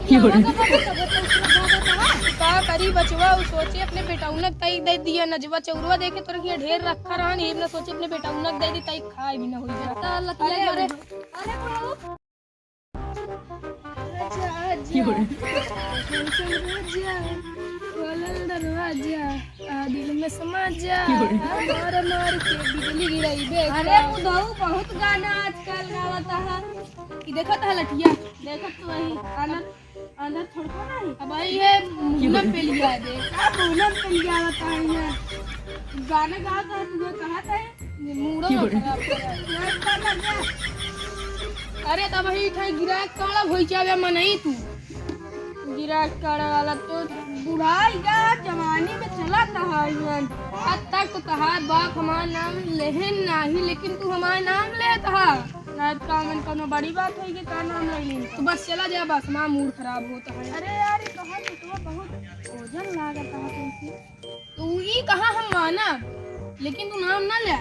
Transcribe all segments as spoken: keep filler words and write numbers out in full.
की हो रहा है? का करी बचवा, उ सोचे अपने बेटौनक तई दे दिया, नजवा चौरवा देखे तोरे हियाँ ढेर रखा रहन, ई ना सोचे अपने बेटौनक दे दी, तई खाए भी ना होई जा। त लतिया अरे, अरे। अरे, अरे, बाबू। आजा, आजा। की हो रहा है? खोलल दरवाजा, आ दिल में समा जा। की हो रहा है? मार, मार के बिजली गिराई बे। अरे, उधऊ बहुत गाना आजकल गावत है। ई देखत है लठिया? देखत तो वही आनंद। अंदर थोड़को नहीं। अब भाई ये मुहना पे लिया दे। का मुहना पे लिया बताई है? गाना गाता है, तुम्हें कहा था? ये मूडो क्यों? खराब कर रहा है। यार, का कर रहा है? अरे, तब वही ठाई गिराक काड़ा होई जावे मनई तू। गिराक काड़ा वाला तो बुढ़ाई गया, जवानी में चला था है ये। अब तक तो तहार बाप हमार नाम लेहे नाही, लेकिन तू हमार नाम लेत हा। ना तो का मन कोनो बड़ी बात होई कि का नाम ले ली? तो बस चला जा, बस हमार मूड खराब होत है। अरे यार, ये कहा कि तुम्हें बहुत ओजन लागत है तुमसे। तो ई कहा हम मानब, लेकिन तू नाम ना ले।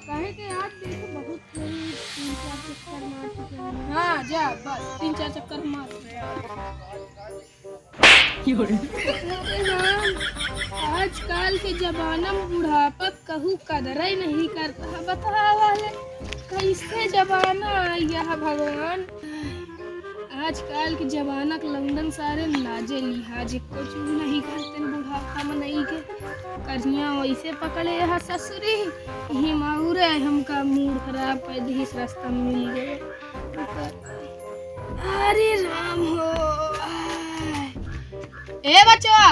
काहे कि आज देखो बहुत कोई तीन चार चक्कर मार चुके हैं। हाँ, जा बस, तीन चार चक्कर मार। अरे राम, आजकल के जमाना में बुढ़ापा कहू कदर ही नहीं करता है। बतावा ले, कैसे जमाना आ गया है भगवान। आजकल के जमाना के लौंडन सारे लाजे लिहाज कुछ नहीं करते बुढ़ापा में नहीं के। करिया वैसे पकड़े है ससुरी, हिमाउरे हमका मूड खराब कर दी, इस रास्ता में मिल गए। अरे राम हो। ए बचवा,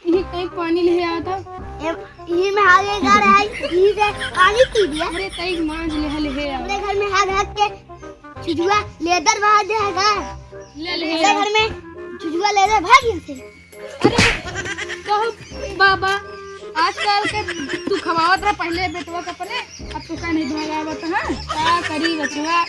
इही कहीं पानी ले आवा था। ए, इही में हागे घर है, इही से पानी पी लिया। अरे तई मांझ ले हले हे आवा। हमरे घर में हाग हाग के छुजुआ लेदर बहा दे है घर। ले ले। हमरे घर में छुजुआ लेदर भाग गया से। अरे, कहो बाबा, आजकल के तू खवावत रहा पहले बेटवा के अपने, अब तू का नहीं भगावत, हाँ? का करी बचवा,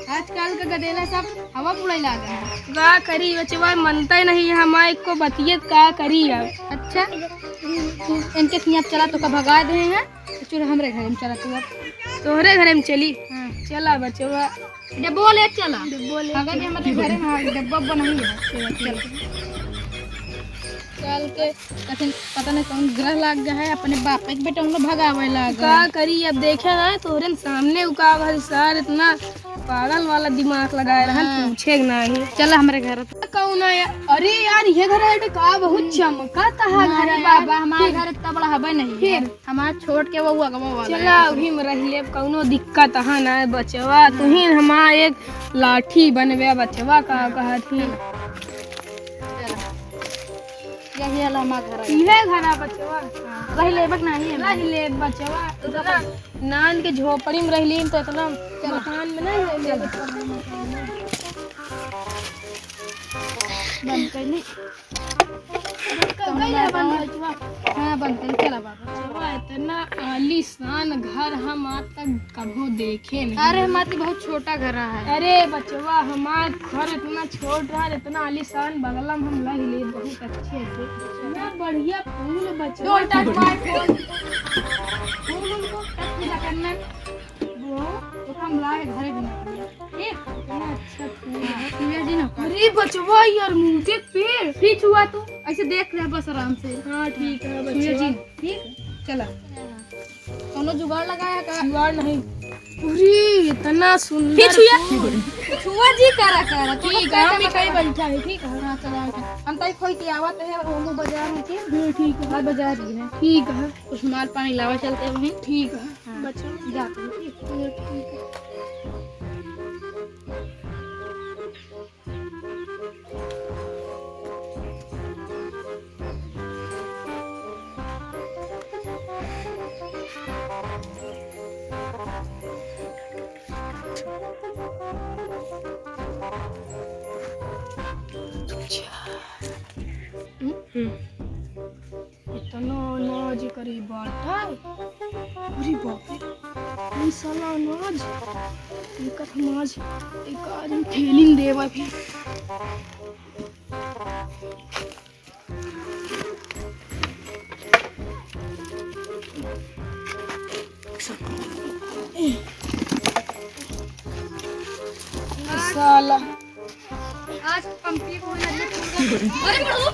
आजकल के गदेला सब हवा उड़ाई लागे हैं। का करी बचवा, मनता ही नहीं हमार एको बतियत, का करी अब? अच्छा, तू इनके सियाँ चला तो का भगा दे हैं, चुर हमरे घर में चला तू अब। तोहरे घर में चली? हाँ। चला बचवा। डब्बो ले चला। डब्बो ले अगर चला। ये हमारे घर में डब्बा उब्बा नहीं है। चल के कथिन पता नहीं कौन ग्रह लाग गया है, अपने बाप के बेटा उनको भगावे लाग का गया। करी अब, देखे ना तोहरे सामने उ का भर सार इतना पागल वाला दिमाग लगाए रहन, हाँ। पूछे के नाही। चला हमरे घर। कौन आया? अरे यार, ये घर है का बहुत चमका तहा घर है बाबा, हमार फिर? घर इतना बड़ा हबे नहीं है। फिर? हमार छोट के वो अगवा वाला चला, है। अभी में रह ले, कौनो दिक्कत अहा ना है बचवा। हाँ। तुही हमार एक लाठी बनवे बचवा, का हाँ, कहत ही? चला। चला। यही वाला हमार घर है। इहे घर है बचवा। हाँ, रह ले, बक नाही है। रह ले बचवा। इतना नान के झोपड़ी में रह ली तो इतना चला। मकान में नहीं रह ले। चला। बंद कर ली। कौन कौन बात बंद है? बचवा। हाँ, बंद कर, चला बाबा। बचवा, इतना आलीशान घर हम आज तक कभो देखे नहीं। अरे, हमार तो बहुत छोटा घर है। अरे बचवा, हमार घर इतना छोट रहा, इतना आलीशान बगलम हम लग ले बहुत अच्छे से। इतना बढ़िया फूल बचवा। दो टाइम बाय फूल। फूल उनको टच पूजा करना। वो तो हम लाए घरे भी ना। ए, कितना अच्छा फूल है। हाँ, सुनिया जी ना। अरे बचवा, यार, मुझे पेड़। फिर छुआ तू, ऐसे देख रहे बस आराम से। हाँ, ठीक है, सुनिया बचवा। जी, ठीक? चला। कौनो जुगाड़ लगाया का? जुगाड़ नहीं। अरे, इतना सुंदर फिर छुआ। फूल। छुआ जी करा करा, तू ठीक है, हम ही कहीं बैठा है, ठीक है? हाँ, चला, हम तई खोई के आवत है, वो बाजार में के। हाँ, ठीक है। बाजार ही है। ठीक है। कुछ माल पानी लावा चलते हैं वहीं। ठीक है। हाँ। बच्चों में जाते हैं। ठीक है। हम्म। इतना अनाज करी बाटे। अरे बाप रे, ई साला अनाज। इनका हम आज एक आदमी ठेली में देवा भी। साला। अरे बुढ़ऊ,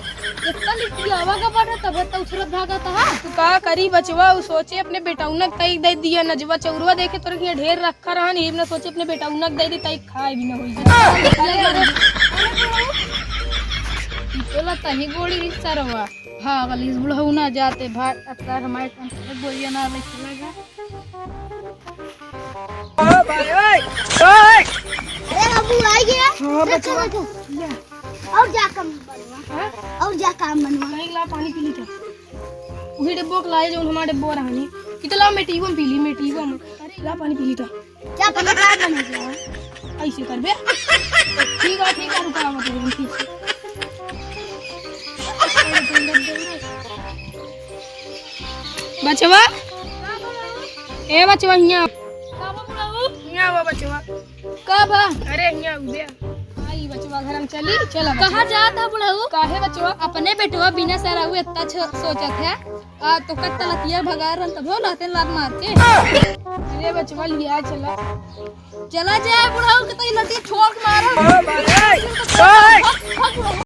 इतना लिट्टी आवा का पड़ा, तब तो उछलत भागत हा। तू का करी बचवा, उ सोचे अपने बेटौना के तई दे दिया नजवा चौरवा देखे तोरे के ढेर रखा रहन, ये ना सोचे अपने बेटौना के दे दे तई खाए भी ना होई। अरे बुढ़ऊ, ई तो ला तही गोड़ी रिक्शा रवा। भागल इस बुढ़ऊ ना जाते भाग, अब तार हमारे काम से बोलिया ना ले चला जा। ओ भाई, ओए, ओए। अरे बाबू, आ गया। हाँ, बैठो, बचवा। बैठो। ले। और जा काम बनवा। हाँ? और जा काम बनवा। कहीं ला पानी पी ली था। वही डिब्बो के लाए, जो हमारे डिब्बो रहनी। कि तो ला, मेटीवा में पी ली, मेटीवा में। अरे, ला पानी पी ली था। क्या पता का बने गया? ऐसे करबे। ठीक है, ठीक है, रुका, रुका, रुका, ठीक है। बचवा, ए बचवा, हियाँ। का बा बुढ़ऊ? हियाँ आवा बचवा। का बा? अरे हियाँ उदे। आई बचवा, घर हम चली, चला बचवा। कहाँ जात है बुढ़ऊ? काहे बचवा? अपने बेटवा बिना सरा हुए इतना छ-, सोचत है। आ, तो कत्ता लतिया भगा रहन तब हो लाते लात मार के। अरे बचवा, लिया चला। चला जाए बुढ़ऊ के तो ये लतिया ठोक मारा। ओ भाई, ओए। भाग, भाग बुढ़ऊ।